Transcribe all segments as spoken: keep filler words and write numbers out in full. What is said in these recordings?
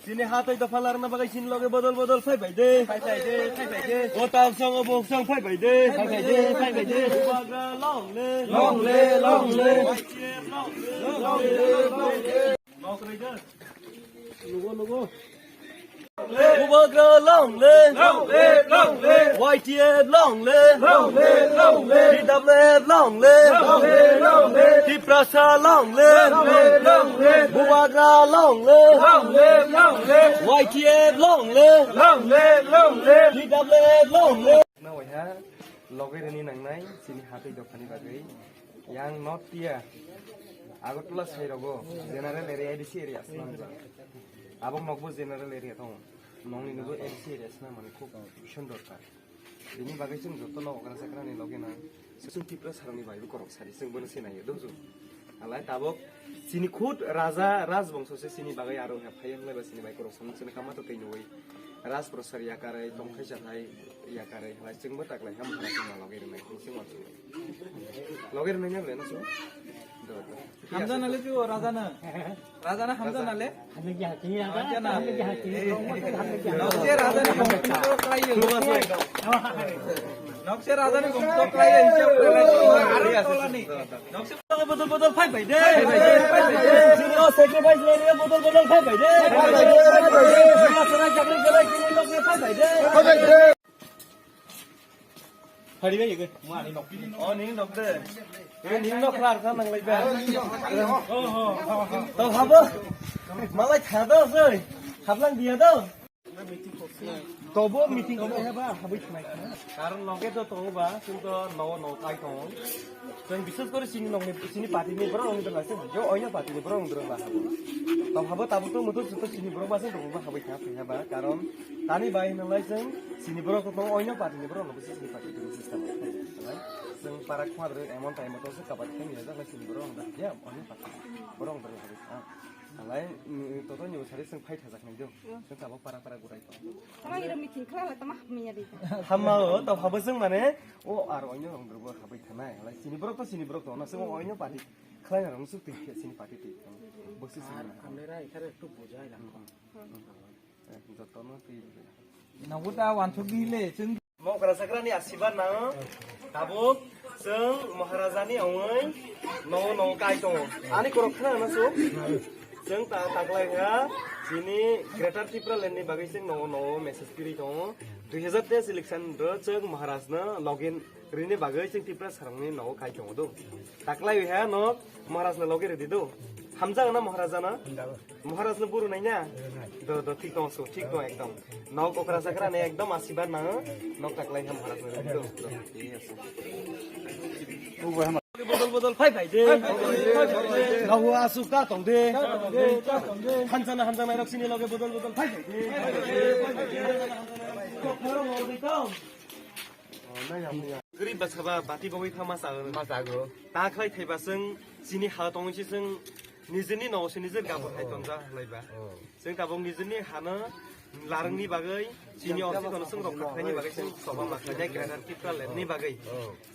Chini ha tei dopha larna bagwi chini loge bodol bodol phai bai de. Phai bai de, phai bai de. O tal song, o bok song phai bai de. Phai bai de, phai bai de. Bubagra long live. Long live, long live. Y T F long live. Long live, long live. Bubagra long live. Long live, long live. Y T F long live. Long live, long live. T W F long live. Long live, long live. Tiprasa long live. Long live, long live. Bubagra long live. Long live, long live. Y T F long live. Long live, long live. T W F long live. Nawaiha loge rini nangnai chini hatwi dophani bagwi. Yang North Tiya Agartala sairogo general area, A D C area asnamjak. Abok nokbo general area tongo. Nongni nogo A D C area asnamani khub bison dorkar. Bini bagwi chwng jotono okra chakrani loge nang. Chwng Tipra sarokni baibo korok sari chwng bono sinaiyo dojo. Alai tabok chini khud raja rajbongso se chini bagwi aro wngya phai wnglaibw chini bai korok samung chini kama to tei nugwi. Rajprasad yakarwi tongthai chathai yakarwi halai chwngbo taklai ham hana chwngno loge rwnai chwng wansuknai. Loge rwnai na belai no chwng? Do, do. Hamjana le tu raja na. Raja na hamjana le? Hamjana. Nokse raja ni gomtok klai. Nokse raja ni gomtok klai hisab khlai. Nokse bodol bodol phai bai de. Jino sacrifice le bodol bodol phai bai de. Jino sarai chakri khlai chini nokse phai bai de. Phari bai ge. Mo ani nok. O ni nok de. Ni nok khar kha nang lai ba. To habo. Malai kha do soi. Hablang dia do. Tobo meeting ko heba habwi thanai. Karon loge do tongo ba, kintu no no kai tongo. Chwng bises kore chini nokni, chini party ni borok wng dwla se, jo oino party ni borok wng dwla. Tong habo tabuk to muto juto chini borok ba se tong ba habwi kha thai haba, karon tani bai hinlai chwng chini borok to oino party ni borok no bises chini party ni system. Chwng para khwa dre emon time to se kabar khe ni jak chini borok wng dwla ya oino party borok wng dwla habwi kha. Alai, mm, toto ni usari chwng phai thajak nai do. Chwng tabuk para para gurai tong. Tama iro meeting khlai la tama hamya di. Hamma o, to habo chwng mane, o ar oino rong dwla habwi thanai. Alai chini borok to chini borok to, na chwng oino party. Khlaina rong suk twi khe chini party twi. Bosi chini. Ar amera ikhare ektu bujai la. Eh, jotono twi. Nago ta wansuk di le, chwng Mokra sakrani asibar nang. Tabuk chwng Maharaja ni ongoi no no kai tongo. Ani korok khna na su. Chwng ta taklai ha chini Greater Tipraland ni bagwi chwng no no message kiri tongo. Dui hazar teis election ro chwng Maharaj no login rini bagwi chwng Tipra sarong ni no kai tongo do. Taklai ha no Maharaj no login ridi do. Hamjak na Maharaja na? Maharaj no buru nai na? Do, do, thik tong su, thik tong ekdom. Nok okra sakra ne ekdom asibar nang, nok taklai ham Maharaj no do. Bodol bodol phai phai de. Nahu asuk ta tong de. Hamjana hamjana rok sini loge bodol bodol phai phai de. Kok pharo ngol de tong. Gari basa ba bati bagwi kha ma sago. Ma sago. Ta khlai thaiba chwng chini ha tongwi se chwng nijini no se nijir gabo hai tonja hlaiba. Chwng tabuk nijini hano larwngni bagwi chini office kono chwng rok khaini bagwi chwng soba ma khainai Greater Tipraland ni bagwi.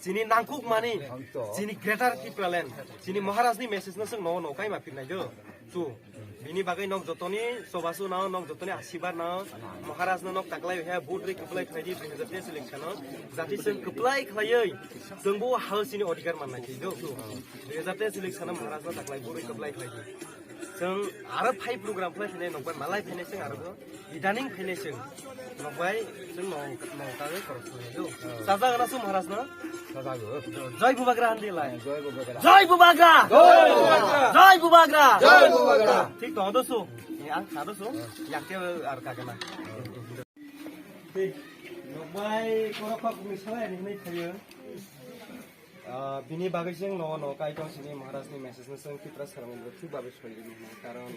Chini nangkuk mani chini Greater Tipraland chini Maharaj ni message no chwng no no kai ma pirnai do. Chu, bini bagwi nok jotoni sobasu nao, nok jotoni asibar nao, Maharaj no nok taklai he, vote ri kwplai khlai di, dui hazar teis election o. Jati chwng kwplai khlaiwi, chwng bo hao chini odhikar mannai thwi do. Chu, dui hazar teis election o Maharaj no taklai vote ri kwplai khlai di. Chwng aro phai program khlai phinai nok bai malai phinai chwng aro. Idaning phainai chwng. Nokbai chwng nong, nong tangwi korok thangwi do. Sajak na su Maharaj no? Sajak o. Jai Bubagra handi lai. Jai Bubagra. Jai Bubagra. Jai Bubagra. Jai Bubagra. Thik tong do su. Ni ang sa do su. Yak ke ar ka kana. Thik. Nokbai korok kok ni salai ni nai thayo. Ah, bini bagwi chwng no, no, Kaitor sini Maharaj ni message no chwng Tipra sarong bo thik bagwi soi ri hwnwi, karon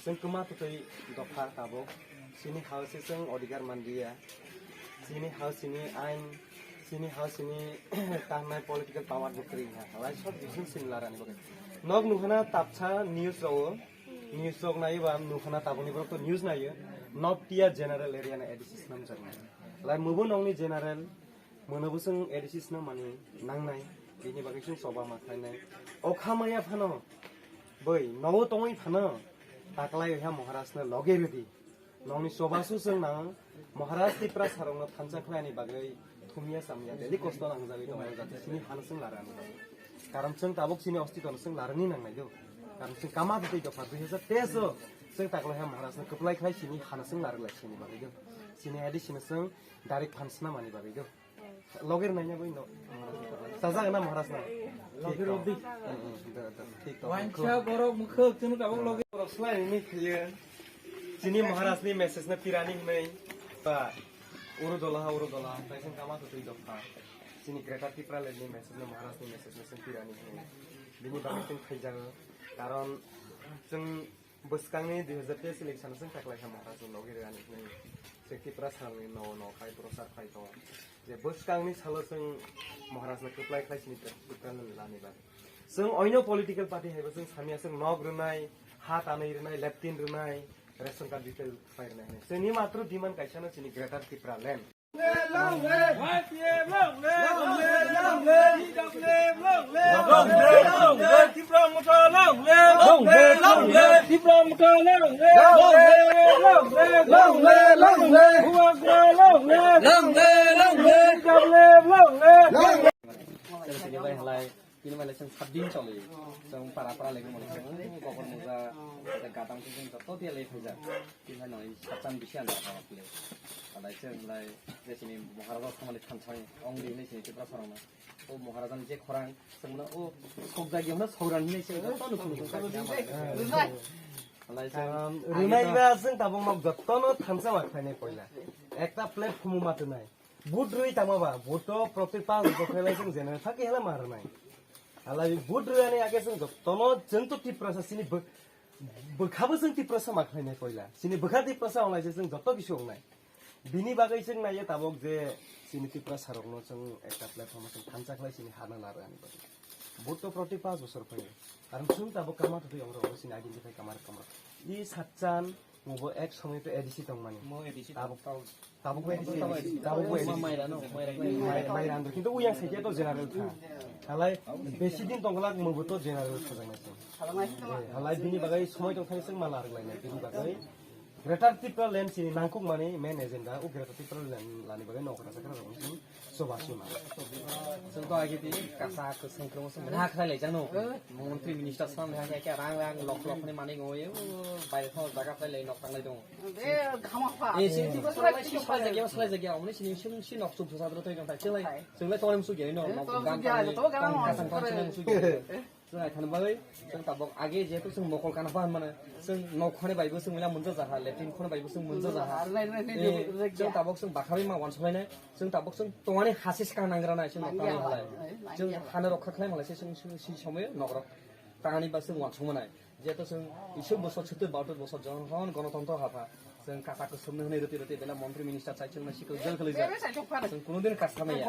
chwng kwma twtwi dopha tabuk. Sini hao se chwng odhikar manliya. Sini hao sini ain, sini hao sini tangnai political power bo kwrwi ha. Halai sob bising sini larani bagwi. Nok nukhana tapsa news rao, news rok naiba nukhana tabukni borok to news naio. North Tiya general area na A D C swnamjaknai. Halai mubo nokni general Mano bwswng A D C swnam mani nangnai, bini bagwi chwng choba ma khlainai. O kha maya phano, bwino tongwi phano, taklai wngya Maharaj no loge rwdi. Nongni chobasu chwng nang Maharaj Tipra sarokno thansa khlaini bagwi thumya samya daily kosto nangjagwi tongo, jate chini hano chwng larani bagwi. Karon chwng tabuk chini ostitwno chwng larani nangnai do. Karon chwng kama twi dopha dui hajar teis o chwng taklai ha Maharajno kwplai khlai chini hano chwng larwlai chini bagwi do. Chini adi chini chwng direct phan swnamani bagwi do. Loger naina bai no. Sajak na Maharaj na. Loger rodi. Thik to. Wainsa borok mukhuk chunu tabuk loger. Borok slai ni phiye. Chini Maharaj ni message na pirani hinai. Ba. Uru dola ha, uru dola ha. Taising kama to tui dokha. Chini Greater Tipraland ni message na Maharaj ni message na sing pirani hinai. Bini bagwi sing khaijago. Karon chwng Bwskangni dui hajar teis election chwng taklaikha Maharaj ni logi rani hinwi se Tipra salni no no khai prochar khai tongo. Je bwskangni salo chwng Maharaj no kwplai khlai sini Tipra lani bagwi. Chwng oino political party haibo chwng samya chwng nok rwnai, ha tanwi rwnai, leptin rwnai, ration card detail khai rwnai hinwi. Chwngni matro demand kaisa no chini Greater Tipra land. Tini bai halai, tini bai lai chwng sat din choli. Chwng para para lagi mani chwng, kokor muja, ada gadang chwng joto dia lai phaijak. Tini hai noi satsan bisi anda kama pule. Alai chwng lai, je sini Maharaj samali thansang, ong di hinwi sini Tipra sarong na. O Maharaj ni je khorang, chwng mano o sok jagi hwnna sauran hinwi chwng joto nukung nukung. Alai chwng, runai ba chwng tabuk nok joto no thansa ma khainai poila. Ekta platform ma tunai. Vote rwi tangma ba, vote to property pass bokhelai chwng general thaki hela ma rwnai. Halai vote rwi ani age chwng jotono chwng to Tiprasa sini bw-, bwkha bo chwng Tiprasa ma khlainai poila. Sini bwkha Tiprasa onglai se chwng joto kisu ongnai. Bini bagwi chwng naiya tabok je sini Tiprasa rokno chwng ekta platform chwng thansa khlai sini hana lar ani bagwi. Vote to property pass bosor phai. Karon chwng tabok kama thwi ongrok sini identify kamar kamar. I satchan Mo bo ek somoy to A D C tongmani. Mo A D C tabuk, tong, tong. Tabuk bo A D C, tabuk bo A D C. Maira no, maira, maira. Maira, maira ando, kintu uyang saikia to general kha. Halai besi din tongglak mo bo to general kha jang nai. Eh, halai bini bagai somoy tong thani seng mala arwk lainai bini bagai. Greater Tipraland chini nangkuk mani main agenda, o Greater Tipraland lani bagai nokra sakra rok. Soba sima. Chwng to agi di kasa kwchwng kwrwngma se mwnha khlai lai jano. Montri minister sam hai hai khe rang rang lok lok ni manwi ngoi, o, bai thong jaga khlai lai nok tang lai dong. Be, ghama pha. Eh, sini Tipra salai, sini salai jagya, salai jagya, omni sini sini sini nok chuk thusa dro thoi dong thai. Chwng lai, chwng lai tong lai musu gya, no, eh, nok tong gan musu gya, tong lai, to gan tong musu gya. Chwng ai thani bagwi, chwng tabok age jehetu chwng mokol kana phan mane, chwng nok khani baibo chwng mila munja jaha, latrine khani baibo chwng munja jaha. Chwng tabok chwng bakhawi ma wansukhlainai, chwng tabok chwng tongani hasi swkang nangra nai, chwng nok tangwi halai. Chwng hano rokha khlai malai se chwng si somoyo nok rok tangani ba chwng wansukmanai. Jehetu chwng isuk bosor sottur bahattur bosor jokhon gonotontro hapha, chwng kasa kwchwmni hwnwi rwtwi rwtwi belai montri minister chai chwngno sikla jail khwlaijak. Chwng kunudin kasa maya.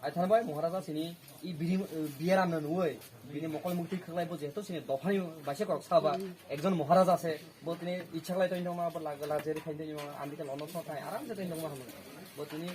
Ai thani bai Maharaja sini i bini, eh, biaram no nuwi bini mokol mukti khwlai bo jehetu sini dophani baisa korok saba ekjon Maharaja se bo tini ichha khlai tongma bo lagala jeri khai tongma andike lono thai aram se tongma hwnwi bo tini,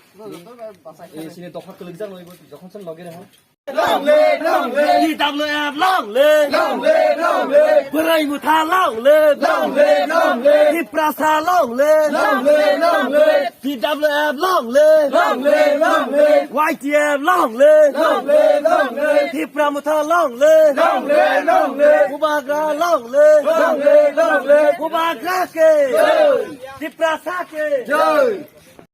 eh, sini dopha kwlwijak nwi bo jokhon chwng logi reha. Long live, long live. T W F long live. Long live, long live. Bwrwi Motha long live. Long live, long live. Tiprasa long live. Long live, long live. T W F long live. Long live, long live. Y T F long live. Long live, long live. Tipra Motha long live. Long live, long live. Bubagra long live. Long live, long live. Bubagra ke. Jai. Tiprasa ke. Jai.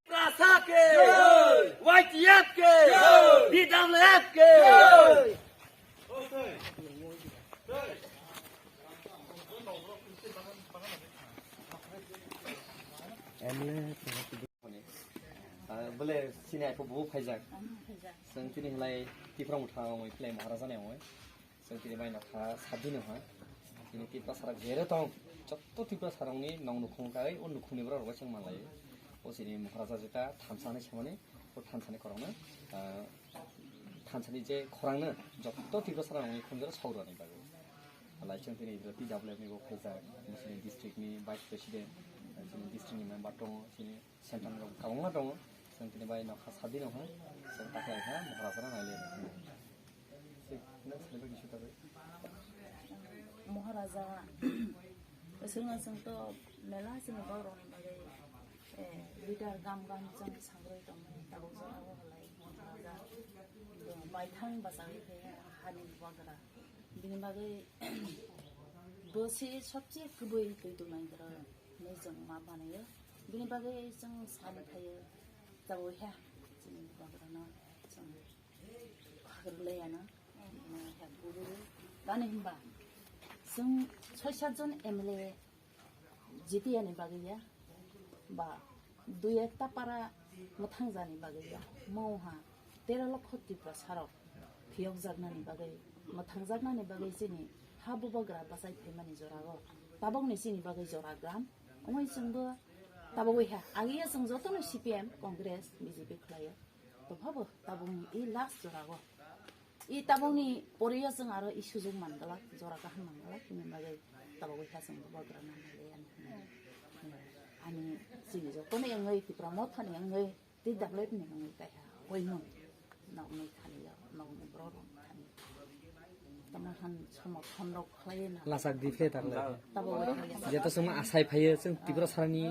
Tiprasa ke! Jai! Y T F ke! Jai! T W F ke! Jai! Ah, bole sini aipho bo phaijak. Chwng tini hinlai Tipra Motha ongoi phlai Maharaja ni ongoi. Chwng tini bai nokha sat din ha. Tini Tiprasa rok jero tong. Jotto Tiprasa rokni nong nukhung kai, o nukhungni borok rok bai chwng manlai. O chini Maharaja jeta thansa hinwi samani, o thansani khorang no, ah, thansani je khorang no jotto Tiprasa rokni khunjoro saurani bagwi. Halai chwng tini T W F ni bo phaijak, chini district ni vice president, chini district ni member tongo, chini Central rok kwbangma tongo, chwng tini bai nokha sat din ha, chwng takhai kha Maharaja no nailai. Chwng nang sini bai kisu ta bai. Maharaja, chwng no chwng to mela chini borok rokni bagwi Leader gam gam chwng sangroi tongmani tabuk jora o halai raja maithang bachagwi khe hani bubagra. Bini bagwi bo se sobse kwbwi twi tongmani borok hinwi chwng ma manayo. Bini bagwi chwng sani phaio tabuk he chini bubagrano chwng phagrwlaiya na. Tamni hwnba chwng soi sat jon M L A jitiyani bagwi ya ba dui ekta para mwthangjani bagwi ya, mungha tero lokho Tiprasarok phiyokjaknani bagwi, mwthangjaknani bagwi chini ha bubagra bachai phaimani jorao tabokni chini bagwi jora gram wngwi chwngbo tabogwi ha. Agiya chwng jotono C P M, Congress, B J P khlaio. Tongphabo tabukni i last jorao. I tabukni poriyo chwng aro i sujuk manglak, jora kaham manglak, bini bagwi tabuk wngkha chwng bubagrano nailaiyani hinwi. Ani chini jotono wngwi Tipra Mothani wngwi, T W F ni wngwi kaiha hoimung nokni thani, nokni borok rokni thani. Tamo han somorthon rok khlaiwi na. Lasak di phe tak lai. Tabo wai khlaiya. Jeto songma asai phaio chwng Tiprasarani,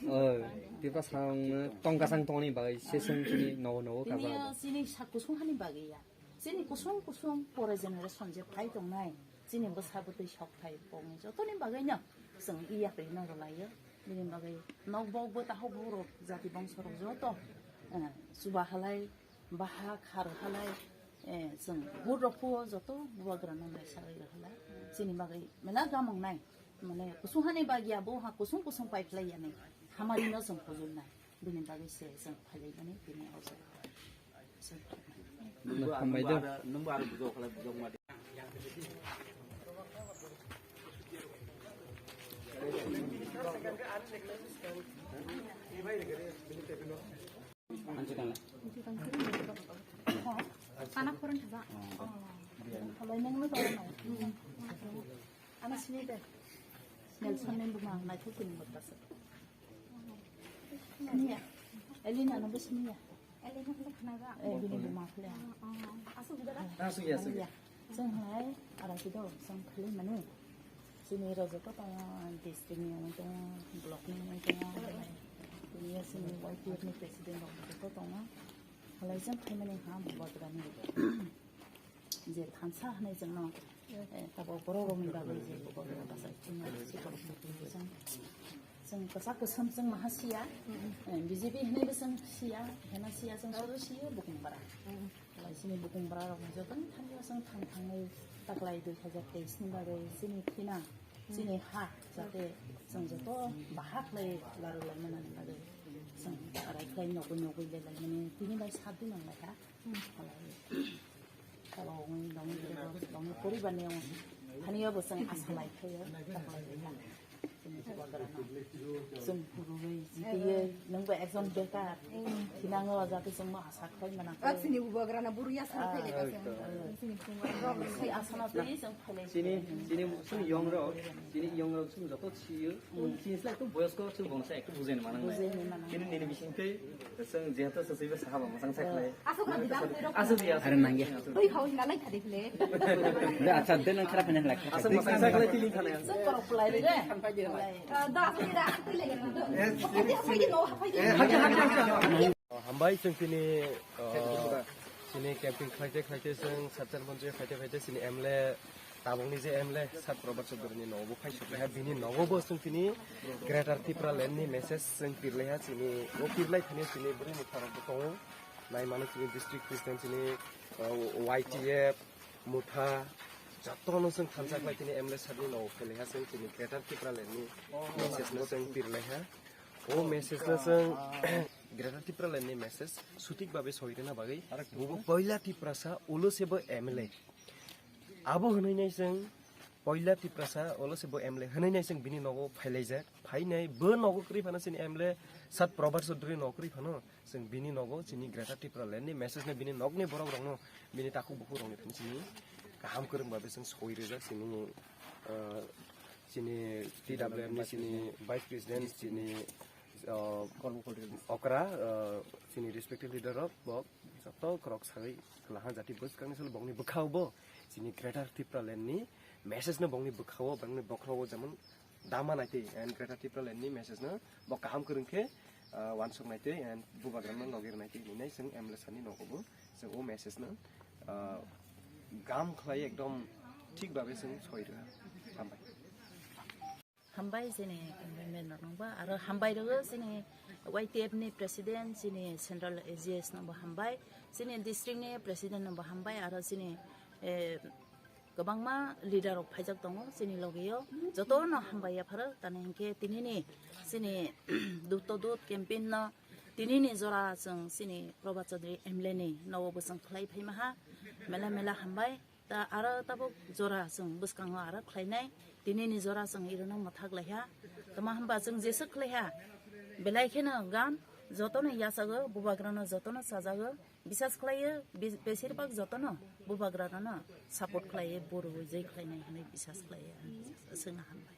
o, Tiprasarangno tongkasang tongni bagwi se chwng chini nogo nogo kabra. Tini o chini sak kusung hani bagwi ya. Chini kusung kusung pore generation je phai tongnai. Chini bwsa bwtwi sok phai bongni jotoni bagwino chwng iya khe no rwlaio. Bini bagwi nok bok bo taho borok jati bongso rok joto, eh, chuba halai, baha khar halai, eh, chwng vote rok phuo joto bubagrano naisagwi rw halai. Chini bagwi mela gamung nai, mane kusung hani bagya bo ha kusung kusung pai phlai yani, hamari no chwng hujul nai, bini bagwi se chwng phalai mani bini ojo. Hambai do. Kana khorang thaba. Halai nang no tawar nai. Ano sini de. Nelson ni buma nai thuk ni bata sa. Sini ya. Elina no sini ya. Elina no khna ga. Eh, bini buma khle. Asu gida. Asu ya, asu ya. Sini hai, ara kido, sini khle manu. Sini rojo ko pa district ni tongo, block ni tongo, tini sini Y P F ni president rok joto tongo. Halai jang khaimani ha bubagrani je thansa hanai jangno, eh, tabo borok rokni bagwi je bubagra basa chuma si borok rokni jang. Jang kasa kusam jang maha siya, eh, B J P hinai bo jang siya, hena siya jang soro siya bukung bara. Sini bukung bra rok joto ni thani asang thang thang nai taklai dui hajar teis ni bagwi sini thina sini ha jate chwng joto bahak lai laru lai mana ni bagwi chwng arai khlai nogwi nogwi le lai mani tini bai sat din nang lai ha. Kala wngwi nongni poribar ni thani bo chwng asa lai khaio taklai lai ha. Chwng phurugwi jitiywi nwngbo ekjon bekar thinango jate chwngno asa khlai mana. Chini bubagrana buru yasar khlai lai ka chwng. Chini bubagrana buru yasar khlai lai ka chwng. Chini, chini, chini yong rok, chini yong rok chwng joto siyo. Chini slai ekdom boyosko chwng bongsa ekdom bujai mana. Bujai mana. Chini nini bising tei chwng jehato sasaiba sahaba masang sai khlai. Aswk na bidang twi rok. Aswk di, aswk. Are nangya. Twi hao hinga lai thadi khle. Da, acha, de nang khara phane lai. Aswk masang sai khlai tili thane. Suk korok pulai de. Da, aswk da, aswk twi lai. Hapai di, hapai di, no, hapai di. Hambai chwng tini, uh, chini camping khlaite khlaite chwng Sachar Monjui khlaite khlaite chini M L A tabukni je M L A Sat Probhat Chaudhury ni nogo phai sukha bini nogo bo chwng tini Greater Tipraland ni message chwng pirlaiha chini o pirlai thani chini bwrwi ni khorok bo tongo. Nai mano chini district president chini, uh, Y T F, Motha, jotono chwng thansa khlai tini M L A Sat ni nogo phai laiha chwng chini Greater Tipraland ni message no chwng pirlaiha. O message no chwng Greater Tipraland ni message sutik babe soi rwna bagwi bubo poila Tiprasa ulo se bo M L A. Abo hwnwi nai chwng poila Tiprasa ulo se bo M L A hwnwi nai chwng bini nogo phailaijak. Phainai bo nogo kwrwi phano chini M L A Sat Probhat Chaudhury nogo kwrwi phano chwng bini nogo chini Greater Tipraland ni message no bini nokni borok rokno bini takhuk bukhuk rokni thani chini kaham kwrwng babe chwng soi rijak chini, uh, chini T W M ni chini Vice President chini, uh, okra, uh, chini respected leader rok bo joto khorok sagwi kwlahang jati bwskangni salo bongni bwkhao bo chini Greater Tipraland ni message no bongni bwkhao bongni bokhorok o jemon dama naitwi and Greater Tipraland ni message no bo kaham kwrwng khe, ah, wansuk naitwi and bubagra no nogir naitwi hinwi nai chwng M L A sir ni nogo bo chwng o message no, ah, gam khlai ekdom thik babe chwng soi rwha. Hambai. Hambai chini M L A rok nungba, aro hambai rwgo chini Y T F ni president, chini central A G S nungbo hambai, chini district ni president nungbo hambai, aro chini, eh, kwbangma leader rok phaijak tongo chini logio, jotono hambai yapharo, tani hinkhe tinini chini Dut to Dut campaign no tinini jora chwng chini Prabhat Chaudhary M L A ni nogo bo chwng khlai phaimaha, mela mela hambai. Ta aro tabuk jora chwng bwskango aro khlainai, tinini jora chwng irono mwthak laiha. Tama hwnba chwng jeswk khlaiha, belai kheno gam jotono yachago, bubagrano jotono chajago, bisas khlaio, bi-, besir bak jotono bubagrano support khlaio, buru jai khlainai hwnwi bisas khlaio, ang swngna hambai.